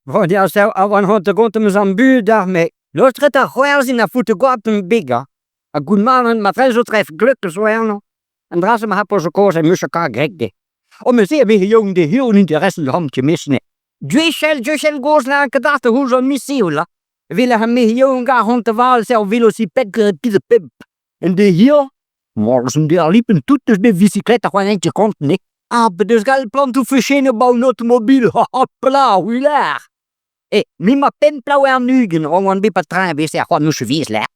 Bon, ya, se a oan hont da gontañ eus an bud ar met lostret ar c'hoarzhin a foute goap em beg hañ. Ha goût mat ma zo tref gluk zo ennañ. An dra-se ma c'hapo zo kozh e muioc'h ka grek de. O met se a veze young de heel interesant om te missen. Gwechall, gwechall gozh n'an ket art ouzh an misioù la. Evel ar mezhioù gar hont da val se ar velociped pizh pemp. En de hir, morgen de liepen tout eus bet bicyclette c'hoant ket kont ne. Ah, bet eus gall plantoù fechennoù ba un automobil, hopla, hular. E, mi ma pemp pla war 20, oan bet pa train bet se ar c'hoant mouch viz lec'h.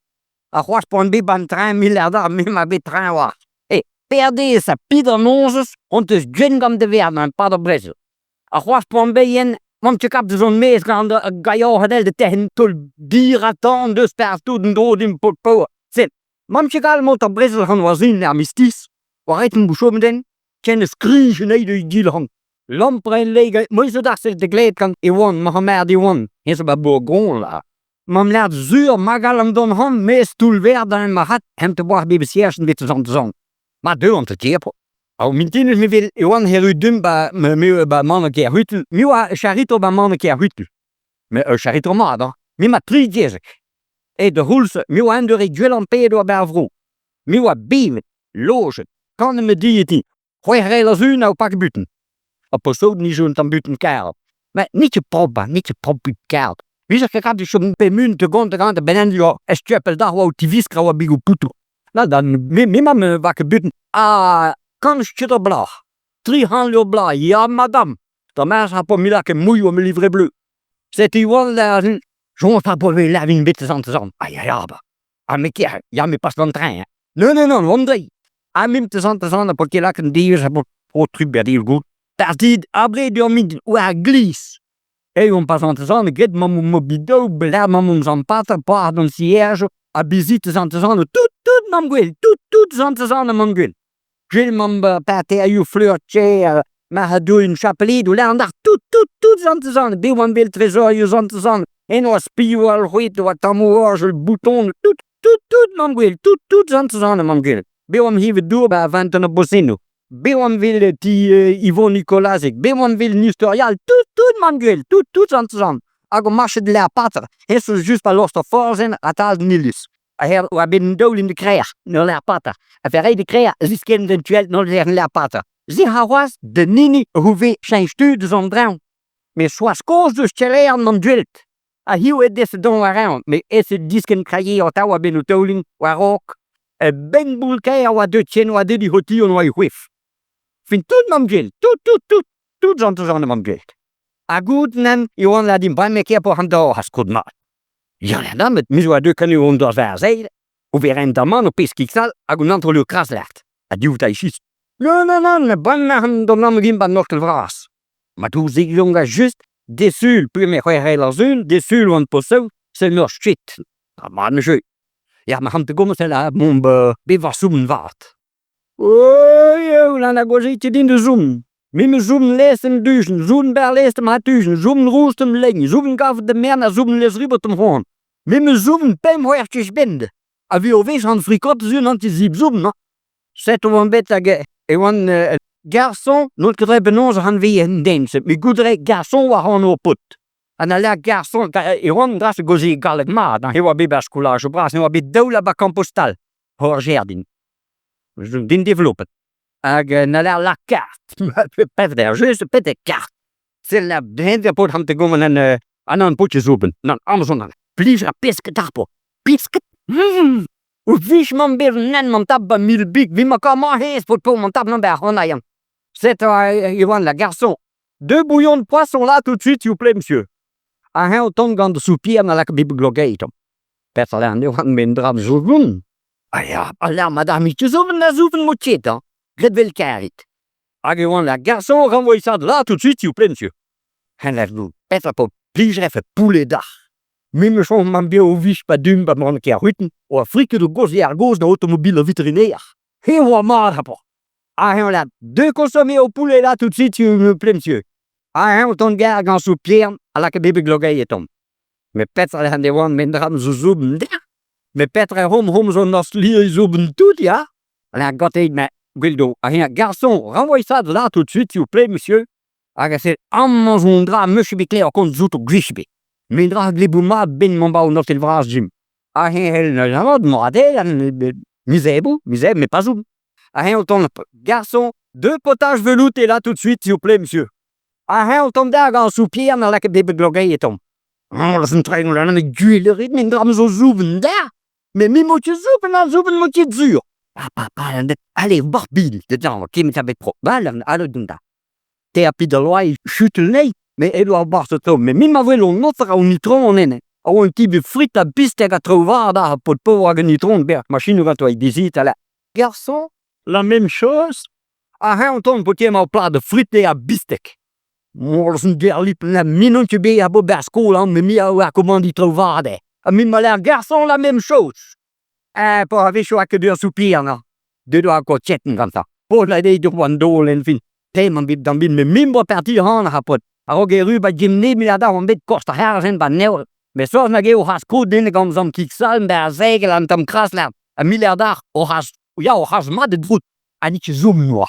Ar c'hoazh poan bet ban train mil ar da, mi ma bet train war. E, perdez ha pid an norzez, hon teus gwenn gant de vern an pad ar brezel. Ar c'hoazh poan bet yen, oamp ket kap da zont maez gant ar gailhardell da terc'hen taol dir ha tan deus partout en-dro dimp paotr paour. Sell, 'mamp ket gallet mont d'ar brezel c'han war zin ar mistiz, war ret 'm bo chomet en, ken e skrij anezhi da gilhorn. Lampr lega, moi zo d'ar da glevet gant Ewan, ma c'hamarad Ewan, he zo ba Bourgogne là. Mamm lâret sur ma gallan dont c'han, mez toull vert da marc'had, hent te boar bep siège bet zant zant. Ma deuan te tier Ar mintinus me vel Ewan herru dum ba me ba man Kerhutel. Me oa charito ba man Kerhutel. Me ur charito mat hañ. Me ma tri gezeg. E da c'houlz, me oa un deure gwellañ paeet oa bar vro. Me oa bevet, lojet, kanet ma dieti. C'hwec'h rel a zun a pak butun. Ha posout nije un tamm butun kaer. Met n'eo ket propr, n'eo ket propr kaer. Vije ket kat chom pemp munut da gont gant benn eo estupel da oa o tiviskra oa bigoù poutoù. Na dan me me ma me va ket butun. Ha kant ket ur bloc'h. 300 ur bloaz, ya madame. Da mez ha po mila ket mouilh me livre bleu. Setu oan da Soñj pa po lavin bet sant sant. Ah ya ya ba. Ha me ker, ya me pas d'an train. Non non non, oan dre. Ha mim te sant sant a po ket lakaat an devezh a po o truber deus goût. Partid abred ur mintin war glizh. Eh on pas sant sant get mamm mobidoù bla mamm sant pater pard an siège ha bizit sant sant tout tout mamm gwell tout tout sant sant mamm gwell. Gwell mamm paterioù fleur tcher marc'hadourien chapeledoù lâr an tout tout tout sant sant bet oan bet trezorioù sant sant eno a spioù alc'hwed oa tammoù orjel bouton tout tout tout mamm gwell tout tout sant sant mamm gwell. Bet oamp ivez dour ba vantan ar bosennoù. Bet oamp vel ti Yvon Nikolazig, bet oamp vel Nistorial, tout tout mamm gwell, tout tout sant sant. Hag o marchet lec'h pater, hezh zo just pa lost ar forzenn a-tal an iliz. A-hervez oa bet un daol en krec'h, n'ur lec'h pater. A fer reiñ de krec'h, ziskenn d'un tuell n'ur lec'h pater. Se a c'hoazh d'un hini a c'houve cheñch tu deus an draoñ. Met choaz kozh deus Tchelean an duelt. Ha hiziv eo deset dont war-eñv, met aes eo diskenn kraie atav a-benn o taolin war-raok. E benn boull-kaer a oa deuet ken oa deuet he c'hotion oa he c'hoef. Fin tout mam gwel, tout, tout, tout, tout 'zan mam gwel. Ha goût nann e oan la din bremañ ket poc'h an dor ha skod mat. Ya, ya, met me zo a deu kanu on doa war zeil, o verenn d'aman o pezh kig-sall hag un antrolioù kraslert. Ha div tailh chistr. Nann, nann, nann, met bremañ an d'an amgin ba'n ostel vras. Ma dousig a just desul peogwir c'hwec'h eur ar sul, desul oan posev, sell ur shit. Ha mat ma jeu. Ya, ma c'han te gomz la mont bevañ soubenn vat. Oh eo, lan a gozhit ket din da zoum. Me 'meus zoum lez em dujenn, zoum berlez d'am hatujenn, zoum rouz d'am lein, zoum gav da mern ha zoum lezribot d'am c'hoant. Me 'meus zoum pemp c'hwec'h kech bemdez. Ha vi o vez an frikot zu an ti zoum, non? Setu oan bet hag e oan garçon, n'on ket re penaos a anvez un den-se, met goût a rae garçon war anv ur paotr. Ha na lâr garçon, e oan dra gaozeal galleg mat, hein, e oa bet 'ba skolajoù bras, e oa bet daou la 'ba Kampostal, hor jardin. Den developet. Hag na lâr la carte, pevder, just petek kart. Sell na den paotr an tegoumen an an an paotr zouben. Nann, Amazon an. Plij ar pesked ar po. Pesked? O vich man bet nen man tap ba mil big, vi ma ka ma hez paotr po man tap nan ba ar an. C'est Iwan la garçon. Deux bouillons de poisson là tout de suite, s'il vous plaît, monsieur. Ha eñ o tont gant soupier na lak bep glogeit. Petra an Iwan men dra zougen. Ah ya, a madame, te zougen na zougen mo ket, hein. Gret vel karit. Hag e oan la garçon renvoie ça là tout de suite, s'il vous plaît, monsieur. Hen lâr petra po plijrefe poulet dac'h. Me 'meus soñj m'am beo o vich pa dum pa man ket ar c'hwiten, oa friket o gozh ar gozh da automobil ar veterinaire. He oa mat rapport. Ha eñ lâr deux consommer au poulet là tout de suite, s'il vous plaît, monsieur. Ha eñ o tont gar gant soupiern a laka bep e glogeier tomm. Met petra lec'h ne oan met dra zo soubenn dec'h. Met petra hom hom zo nos li soubenn tout, ya. Ha gante, mais gwell do. Ha eñ garçon, renvoie ça là tout de suite, s'il vous plaît, monsieur. Hag a sell amañ zo un dra 'meus ket bet klevet komz diouto gwech ebet. Met un dra a glebo mat 'benn mont 'ba an otel vras dimp. Ha eñ c'hell neuze avat moarvat miz-ebrel, miz-ebrel met pas zoken. Ha eñ o tont garçon, deux potages veloutés là tout de suite s'il vous plaît monsieur. Ha eñ o tont da gant soupier na lakaet bep glogeier e tomm. Gwell a rit met un dra zo soubenn da. Met me 'mo ket soubenn ha soubenn 'mo ket sur. Ha papa, allez, barbil, dedans, kemet a bet pro. Allez, da. Te a pid al loa chutel anezhi, met edo ar barzh o tont. Met me ma wel an aoter an itron enne. A oa un ti bet frit ha bistek ha traoù vat ha paotr paour hag an itron ber machinoù ganto e digital. Garçon, la même chose. Ha eñ o tont paotr emañ o plad frite ha bistek. Morzh un derlip na me n'on ket bet a-bob ar skol hein, met me a oar komandiñ traoù vat eo. Ha me ma lâr garçon la même chose. Eh, paotr a-wechoù a ket ur soupir na. Deuet oa kochetenn gantañ. Paotr a deiz d'ober an daol enfin. Te 'mañ bet d'an bin met me 'm boa parti ac'hann ar paotr. A-raok erru 'ba Gimne 'da oan bet kost ar c'harr 'ba Neol. Met soñj nag eo c'hoazh krog din gant zamm kig-sall 'ba ar segel an tamm krasler. Ha miliardar o c'has ya o c'has mat e droug. Ha n'eo ket zoom 'noa.